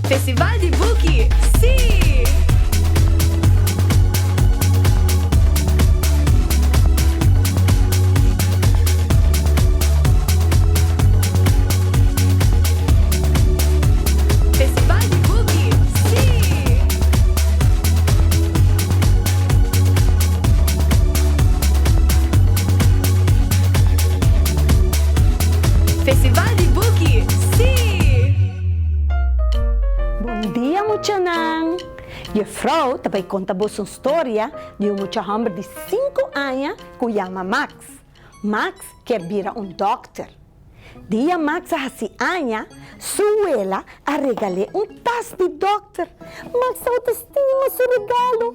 Festival di Buki, sí! Festival di Buki, sí! Festival di Buki, sí! Bon dia muchanan! Juffrouw ta bai konta boso un storia di un mucha hòmber di sinku aña ku yama Max. Max kier bira un dòkter. Dia Max a hasi aña, su wela a regal'é un tas di dòkter. Max tabata stima su regalo.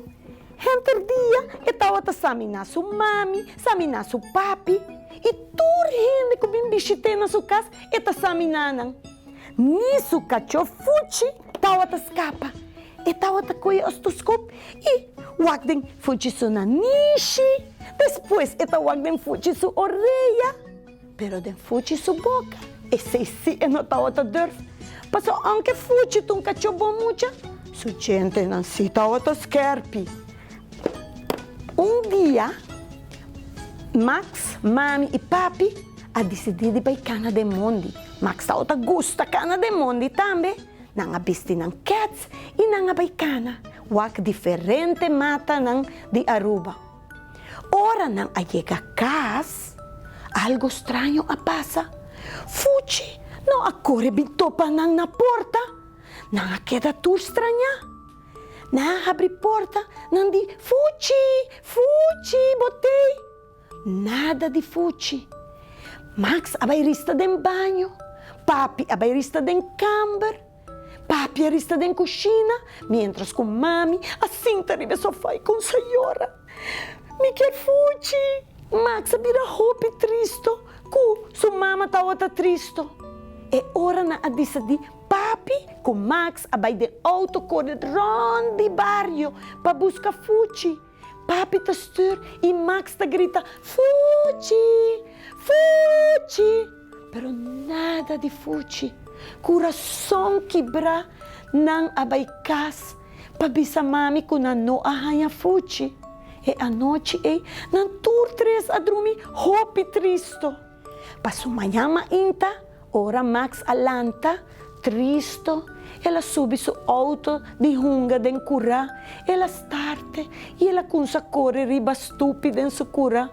Henter dia e tabata saminá su mami, saminá su papi i tur hende ku bin bishit'é na su kas e ta saminá nan. Ni su kachó Fuchi tabata skapa. E tabata kohe ostoskop i wak den Fuchi su nanishi, despues e ta wak den Fuchi su orea. Pero den Fuchi su boka, esei sí e no tabata durf. Pasobra aunke Fuchi ta un kachó bon mucha, su djentenan sí tabata skèrpi. Un dia, Max, mami i papi a disidí di bai kana den mondi. Max tabata gusta kana den mondi tambe. Nan a bisti nan kèts i nan a bai kana wak diferente matanan di Aruba. Ora nan a yega kas, algo straño a pasa. Fuchi no a kore bin topa nan na porta. Nan a keda tur strañá. Nan a habri porta, nan di, Fuchi! Fuchi, bo t'ei? Nada di Fuchi. Max a bai rista den baño, papi a bai rista den kamber. Papi a rista den kushina, miéntras ku mami a sinta riba e sofá i kumsa yora. Mi kier fuchi! Max a bira hopi tristo ku su mama tabata tristo. E ora nan a disidí papi ku Max a bai den outo kore rònt di bario pa buska fuchi. Papi ta stuur i Max ta grita, Fuchi! Fuchi! Pero nada di Fuchi. Kurason kibrá nan a bai kas pa bisa mami ku nan no a haña Fuchi. E anochi ei nan tur tres a drumi hopi tristo. Pa su mañan mainta, ora Max a lanta, tristo, el a subi su outo di hunga den kurá, el a starte i el a kumsa kore riba stupi den su kurá.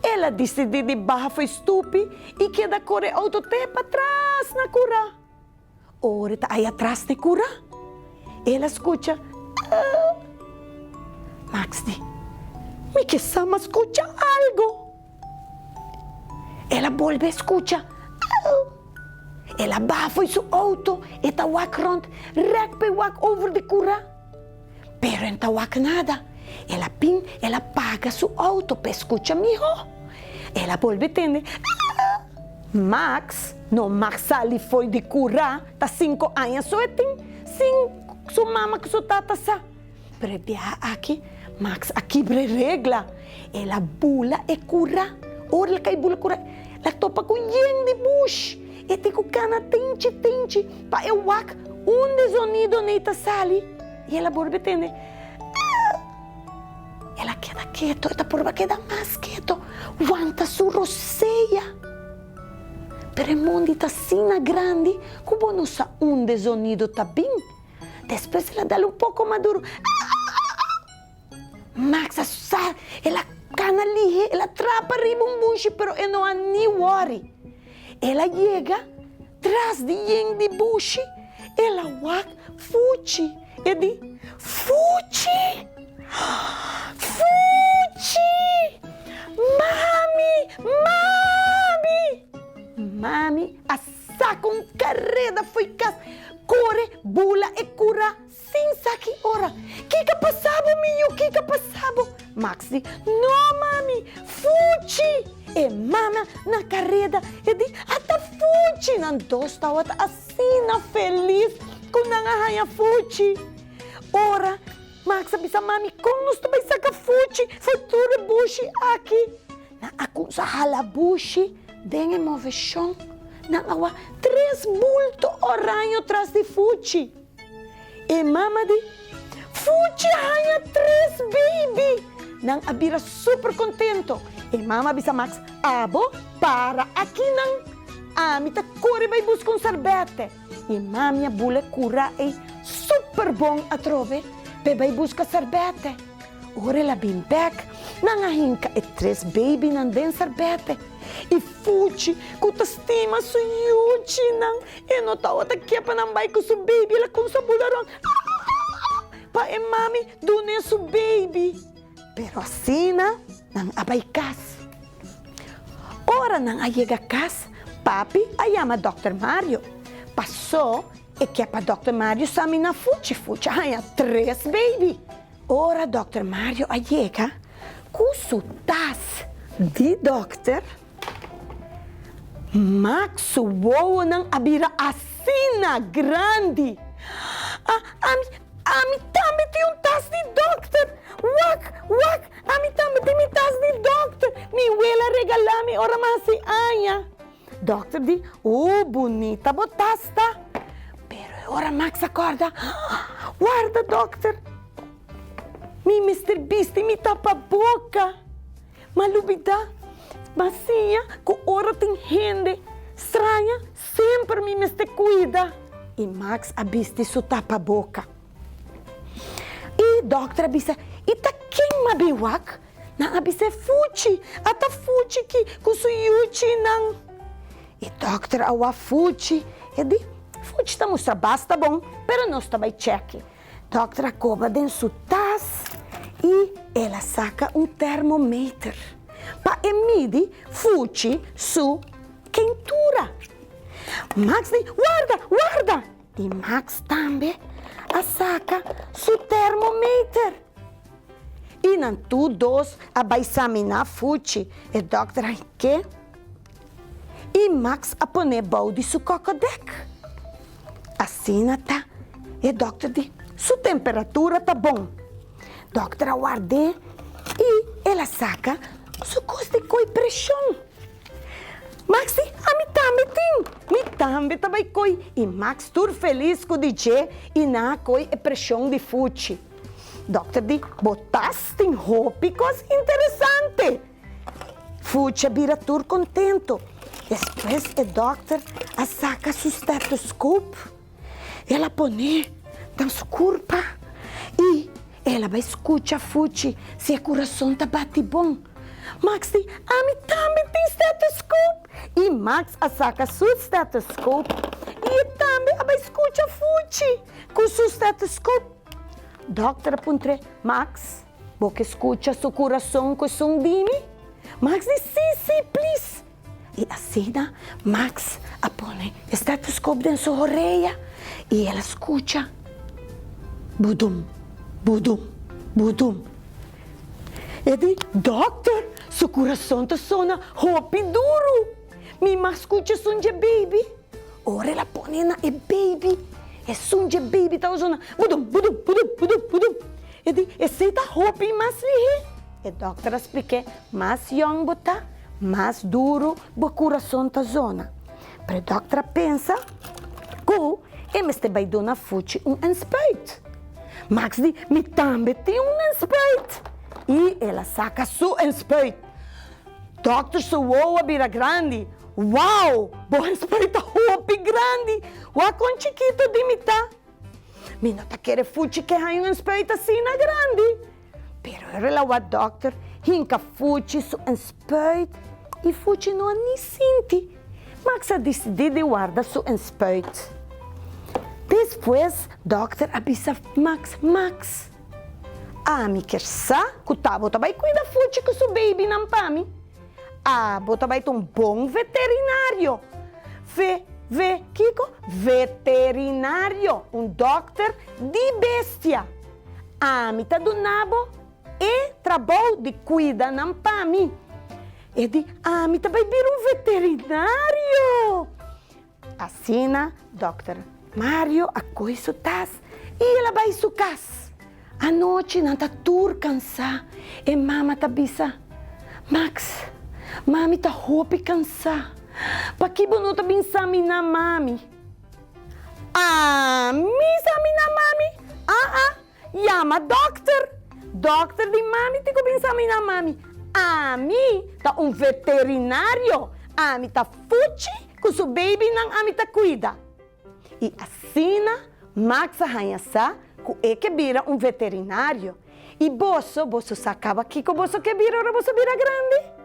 El a disidí di baha fo'i stupi i keda kore outo te patras na kurá. Ora e ta aya tras di kura, el a skucha, Aa! Max di, Mi ke sa mas skucha algu. El a bolbe skucha, Aa! El a baha fo'i su outo, e ta wak rònt, rèk p'e wak over di kura. Pero e no ta wak nada. El a bin, el a paga su outo p'e skucha mihó. El a bolbe tende, Aa! Max no mag sali fo'i di kurá, ta sinko aña so e tin sin su mama ku su tata sa. Pero e biaha aki Max a kibra e regla, el a bula e kurá. Ora el a kai bula kurá, el a topa ku yen di bush. E tin ku kana tinchi tinchi pa e wak unda e zonido nei ta sali. I el a bolbe tende, Aa! El a keda keto, e ta purba keda mas keto, wanta su rosea. Pero e mondi ta asina grandi ku bo no sa unda e zonido ta bin. Despues el a dal un poko mas duru, Aa-aa-aa! Max a sa, el a kana lihe, el a trapa riba un bushi, pero e no a ni wòri. El a yega tras di yen di bushi, el a wak Fuchi. E di, Fuchi! Fuchi! Mami! Mami! Mami a saka un kareda fo'i kas, kore bula e kura Sin sa ki ora. Kiko a pasa bo, mi yu? Kiko a pasa bo? Max di, No, mami, Fuchi! E mama na kareda, e di, Ata Fuchi! Nan dos tawata asina felis ku nan a haña Fuchi. Ora Max a bisa mami, Kon nos ta bai saka Fuchi for tur e bushi aki? Nan a kumsa hala bushi den e moveshon. Nan a wak tres bulto oraño tras di Fuchi. E mama di, Fuchi a haña tres baby! Nan a bira super contento. E mama a bisa Max, Abo para akinan. Ami ta kore bai buska un sarbete. E mami a bula e kura ei super bon atrobe p'e bai buska sarbete. Ora el a bin bek, nan a hinka e tres babynan den sarbete. I Fuchi, ku ta stima su yuchinan, e no tabata ke pa nan bai ku su baby, el a kumsa bula rond, Au-au-au! pa e mami dun'é su baby. Pero asina nan a bai kas. Ora nan a yega kas, papi a yama dòkter Mario. Pasó e ke pa dòkter Mario saminá Fuchi. Fuchi a haña tres baby. Ora dòkter Mario a yega ku su tas di dòkter, Max su wowonan a bira asina grandi. A, ami, ami tambe tin un tas di dòkter! Wak, wak, ami tambe tin mi tas di dòkter! Mi wela a regalá mi ora mi a hasi aña. Dòkter di, Uh, bunita bo tas ta! Pero e ora Max a kòrda, Warda, dòkter! Mi mester bisti mi tapaboka! M'a lubidá, m'a siña ku ora tin hende straña semper mi mester kuida. I Max a bisti su tapaboka. I dòkter a bisa, I ta ken m'a bin wak? Nan a bis'é, Fuchi, a ta Fuchi ki ku su yuchinan. E dòkter a wak Fuchi, e di, Fuchi ta mustra basta bon, pero nos ta bai chèk'e. Dòkter a koba den su tas i el a saka un termometer pa e midi Fuchi su keintura. Max di, Warda! Warda! I Max tambe a saka su termometer. I nan tur dos a bai saminá Fuchi. E dòkter a hik'é i Max a pon'é bou di su kòkòdèk. Asina ta, e dòkter di, su temperatura ta bon. Dòkter a ward'é i el a saka su kos di koi preshon. Max di, Ami tambe tin! Mi tambe ta bai koi! I Max tur felis ku di dje i nan a koi e preshon di fuchi. Dòkter di, Bo tas tin hopi kos interesante! Fuchi a bira tur contento. Despues e dokter a saca su stethoscoop, el a pone den su curpa y el a bay scucha Fuchi si e curason ta bati bon. Max di, Ami tambe tin stethoscoop! Y Max a saca su stethoscoop y e tambe a bay scucha Fuchi cu su stethoscoop. Dokter a puntr'é, Max, Bo ke skucha su kurason ku esun di mi? Max di, Si, si, plis! I asina Max a pone e stetoskop den su horea i el a skucha, Budum, budum, budum. E di, Dòkter, su kurason ta sona hopi duru! Mi mag skucha esun dje beibi? Ora el a pone na e baby, esun dje baby tabata sona budum, budum, budum, budum, budum. E di, Esei ta hopi mas lihé. E dòkter a splik'é, Mas yòn bo ta, mas duru bo kurason ta zona. Pero e dòkter a pensa ku e mester bai duna Fuchi un enspuit. Max di, Mi tambe tin un enspuit! I el a saka su enspuit. Dòkter su wowo a bira grandi. Wow! Bo enspuit ta hopi grandi! Wak kon chikito di mi ta! Mi no ta kere Fuchi ke haña un enspuit asina grandi. Pero e relawa dòkter hinka Fuchi su enspuit i Fuchi no a ni sinti. Max a disidí di warda su enspuit. Despues dòkter a bisa Max, Max, ami kier sa ku ta bo ta bai kuida Fuchi ku su babynan pa mi. Abo ta bai ta un bon veterinario. Ve, ve, kiko? Veterinario, un dòkter di bestia. Ami ta duna bo e trabou di kuida nan pa mi. E di, Ami ta bai bira un veterinario. Asina dòkter Mario a kohe su tas i el a bai su kas. Anochi nan ta tur kansá. E mama ta bisa, Max, mami ta hopi kansá. Paki bo no ta bin saminá mami? Ami saminá mami? Yama dòkter! Dòkter di mami tin ku bin saminá mami. Ami ta un veterinario. Ami ta fuchi ku su babynan ami ta kuida. I asina Max a haña sa ku e ke bira un veterinario. I boso, boso sa kaba kiko boso ke bira ora boso bira grandi?